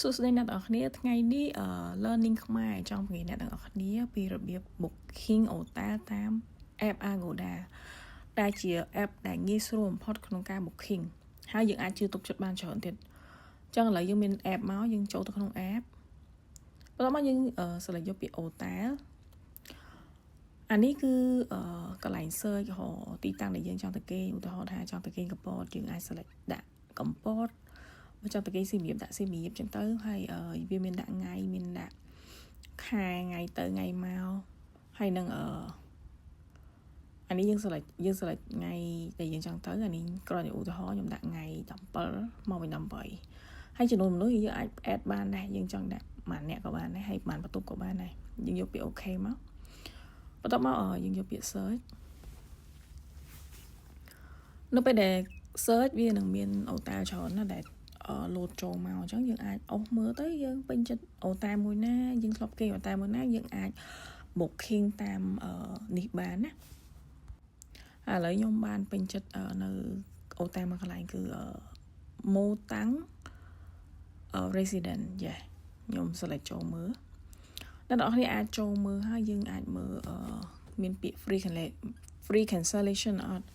សួស្តីអ្នកទាំងអស់គ្នាថ្ងៃនេះ Learning ខ្មែរចង់បង្រៀនអ្នកទាំងអស់គ្នាពីរបៀប booking hotel តាម app Agoda ដែលជា app ដែលងាយស្រួលបំផុតក្នុងការ booking ហើយយើងអាចជឿទុកចិត្តបានច្រើនទៀតអញ្ចឹងឥឡូវយើងមាន app មកយើងចូលទៅក្នុង app បន្ទាប់មកយើង select យកពាក្យ hotel អានេះគឺកន្លែង search រកទីតាំងដែលយើងចង់ទៅគេងឧទាហរណ៍ថាចង់ទៅគេងកំពតយើងអាច select ដាក់កំពតបើចង់ទៅគេងសៀមរាបដាក់សៀមរាបចឹងទៅហើយវាមានដាក់ថ្ងៃមានដាក់ខែថ្ងៃទៅថ្ងៃមកហើយនឹងអានេះយើង select យើង select ថ្ងៃដែលយើងចង់ទៅអានេះគ្រាន់តែឧទាហរណ៍ខ្ញុំដាក់ថ្ងៃ17មកវិញ18ហើយចំនួនមនុស្សយើងអាច add បានដែរយើងចង់ដាក់មួយអ្នកក៏បានដែរហើយបានបន្ទប់ក៏បានដែរយើងយកពាក្យ OK មកបន្ទាប់មកយើងយកពាក្យ search នៅពេលដែល search វានឹងមានអូតែលច្រើនណាស់ដែលលោតចូលមកអញ្ចឹងយើងអាចអូសមើលទៅយើងពេញចិត្តអូតែលមួយណាយើងធ្លាប់គេងអូតែលមួយណាយើងអាច booking តាមនេះបានណាឥឡូវខ្ញុំបានពេញចិត្តនៅអូតែលមួយកន្លែងគឺម៉ូតាំង resident យេខ្ញុំ select ចូលមើលអ្នកនរគ្នាអាចចូលមើលហើយយើងអាចមើលមានពាក្យ free cancellation អត់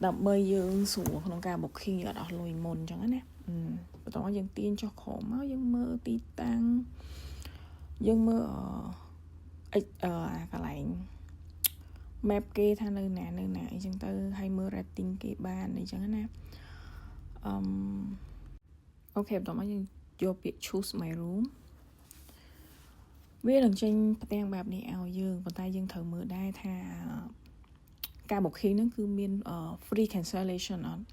ដើម្បីយើងស្រួលក្នុងការ booking យើងអត់អស់លុយមុនអញ្ចឹងណាបន្ទាប់មកយើងទាញចុះក្រោមមកយើងមើលទីតាំងយើងមើលអឺអាកន្លែង map គេថានៅណានៅណាអីចឹងទៅហើយមើល rating គេបានអីចឹងណាអឺ OK បន្ទាប់មកយើងយកពាក្យ choose my room វានឹងចេញផ្ទាំងបែបនេះឲ្យយើងប៉ុន្តែយើងត្រូវមើលដែរថាការ booking ហ្នឹងគឺមាន free cancellation អត់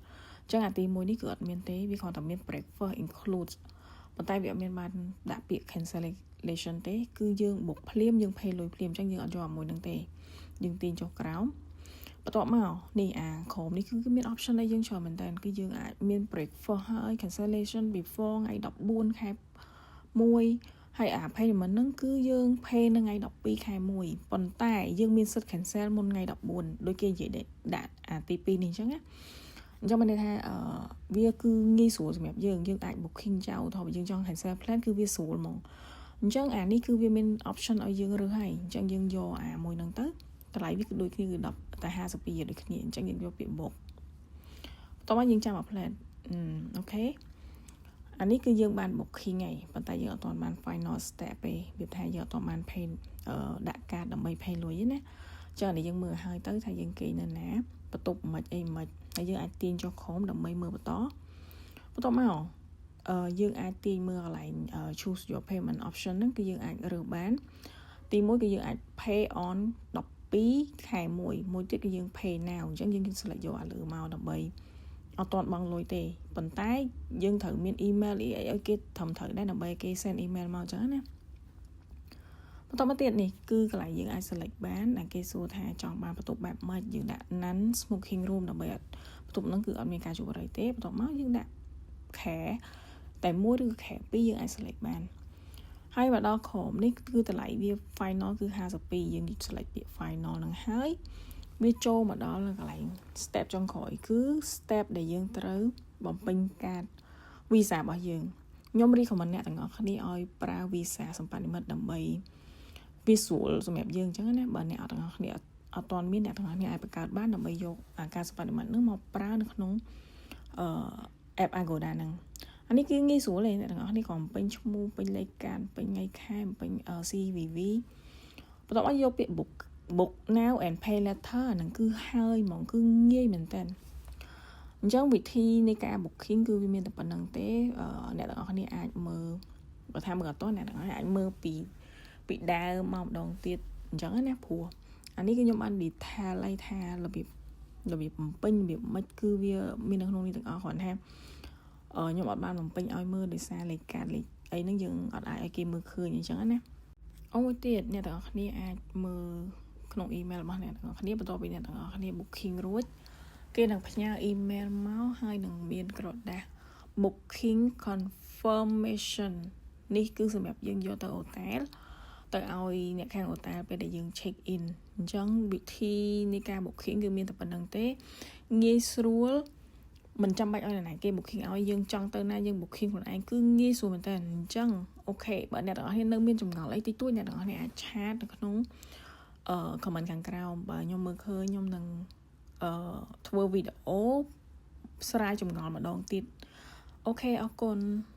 អញ្ចឹងអាទី1នេះគឺអត់មានទេវាគ្រាន់តែមាន breakfast includes ប៉ុន្តែវាអត់មានបានដាក់ពាក្យ cancellation ទេគឺយើង book ភ្លាមយើង pay លុយភ្លាមអញ្ចឹងយើងអត់យកអាមួយហ្នឹងទេយើងទាញចុះក្រោមបន្ទាប់មកនេះអាក្រោមនេះគឺមាន option ឲ្យយើងច្រើនមែនតើគឺយើងអាចមាន breakfast ហើយ cancellation before ថ្ងៃ14ខែ1ហើយអា payment ហ្នឹងគឺយើង pay នៅថ្ងៃ12ខែ1ប៉ុន្តែយើងមានសិទ្ធិ cancel មុនថ្ងៃ14ដូចគេនិយាយដាក់អាទី2នេះអញ្ចឹងណាអញ្ចឹងមានន័យថាអឺវាគឺងាយស្រួលសម្រាប់យើងយើងអាច booking ចោលថតយើងចង់ cancel plan គឺវាស្រួលហ្មងអញ្ចឹងអានេះគឺវាមាន option ឲ្យយើងរើសហើយអញ្ចឹងយើងយកអាមួយហ្នឹងទៅតម្លៃវាគឺដូចគ្នាគឺ10តែ52ដូចគ្នាអញ្ចឹងយើងយកពាក្យ book បន្ទាប់មកយើងចាំអា plan OK អានេះគឺយើងបាន booking ហើយប៉ុន្តែយើងអត់ទាន់បាន final step ទេវាថាយើងអត់ទាន់បាន pay ដាក់កាតដើម្បី pay លុយទេណាចឹងអានេះយើងមើលឲ្យទៅថាយើងគេងនៅណាបន្ទប់មិនអីមិនហើយយើងអាចទាញចុះក្រោមដើម្បីមើលបន្តបន្ទាប់មកអឺយើងអាចទាញមើលកន្លែង choose your payment option ហ្នឹងគឺយើងអាចរើសបានទីមួយគឺយើងអាច pay on 12ខែ1មួយទៀតគឺយើង pay now អញ្ចឹងយើង select យកអាលើមកដើម្បីអត់ទាន់បង់លុយទេប៉ុន្តែយើងត្រូវមាន email អីឲ្យគេត្រឹមត្រូវដែរដើម្បីគេ send email មកអញ្ចឹងណាបន្តមកទៀតនេះគឺកន្លែងយើងអាច select បានដែលគេសួរថាចង់បានបន្ទប់បែបម៉េចយើងដាក់ non smoking room ដើម្បីអត់បន្ទប់ហ្នឹងគឺអត់មានការជក់បារីទេបន្ទាប់មកយើងដាក់ខែតែមួយឬខែពីរយើងអាច select បានហើយមកដល់ក្រោមនេះគឺតម្លៃវា final គឺ52យើង select ពាក្យ final ហ្នឹងហើយវាចូលមកដល់កន្លែង step ចុងក្រោយគឺ step ដែលយើងត្រូវបំពេញកាត visa របស់យើងខ្ញុំ recommend អ្នកទាំងអស់គ្នាឲ្យប្រើ visa សម្បត្តិនិមិត្តដើម្បីវាស្រួលសម្រាប់យើងអញ្ចឹងណាបើអ្នកអត់ទាំងអស់គ្នាអត់ទាន់មានអ្នកទាំងអស់គ្នាអាចបង្កើតបានដើម្បីយកអាការសម្បត្តិនិមិត្តនឹងមកប្រើនៅក្នុងអឺ app Agoda ហ្នឹងអានេះគឺងាយស្រួលទេអ្នកទាំងអស់គ្នាក៏ពេញឈ្មោះពេញលេខកាតពេញថ្ងៃខែពេញ CVV បន្ទាប់មកយកពាក្យ book book now and pay later អាហ្នឹងគឺហើយហ្មងគឺងាយមែនតើអញ្ចឹងវិធីនៃការ booking គឺវាមានតែប៉ុណ្្នឹងទេអ្នកទាំងអស់គ្នាអាចមើលបើថាមើលអត់តអ្នកទាំងអស់គ្នាអាចមើលពីពីដើមមកម្ដងទៀតអញ្ចឹងណាព្រោះអានេះគឺខ្ញុំបាន detail ឲ្យថារបៀបរបៀបបំពេញរបៀបម៉េចគឺវាមាននៅក្នុងនេះទាំងអស់គ្រាន់ថាខ្ញុំអត់បានបំពេញឲ្យមើលដោយសារលេខកាតលេខអីហ្នឹងយើងអត់អាចឲ្យគេមើលឃើញអញ្ចឹងណាអូមួយទៀតអ្នកទាំងអស់គ្នាអាចមើលក្នុង email របស់អ្នកទាំងអស់គ្នាបន្ទាប់ពីអ្នកទាំងអស់គ្នា booking រួចគេនឹងផ្ញើ email មកហើយនឹងមានក្រដាស booking confirmation នេះគឺសម្រាប់យើងយកទៅអូតែលទៅឲ្យអ្នកខាងអូតែលពេលដែលយើង check in អញ្ចឹងវិធីនៃការ booking គឺមានតែប៉ុណ្្នឹងទេងាយស្រួល មិនចាំបាច់ឲ្យនរណាគេ booking ឲ្យយើងចង់ទៅណាយើង booking ខ្លួនឯងគឺងាយស្រួលមែនតើអញ្ចឹង okay បើអ្នកទាំងអស់គ្នានៅមានចម្ងល់អីតិចតួចអ្នកទាំងអស់គ្នាអាច chat នៅក្នុងcomment ខាងក្រោមបើខ្ញុំមើលឃើញខ្ញុំនឹងធ្វើវីដេអូស្រាយចម្ងល់ម្ដងទៀត okay អរគុណ។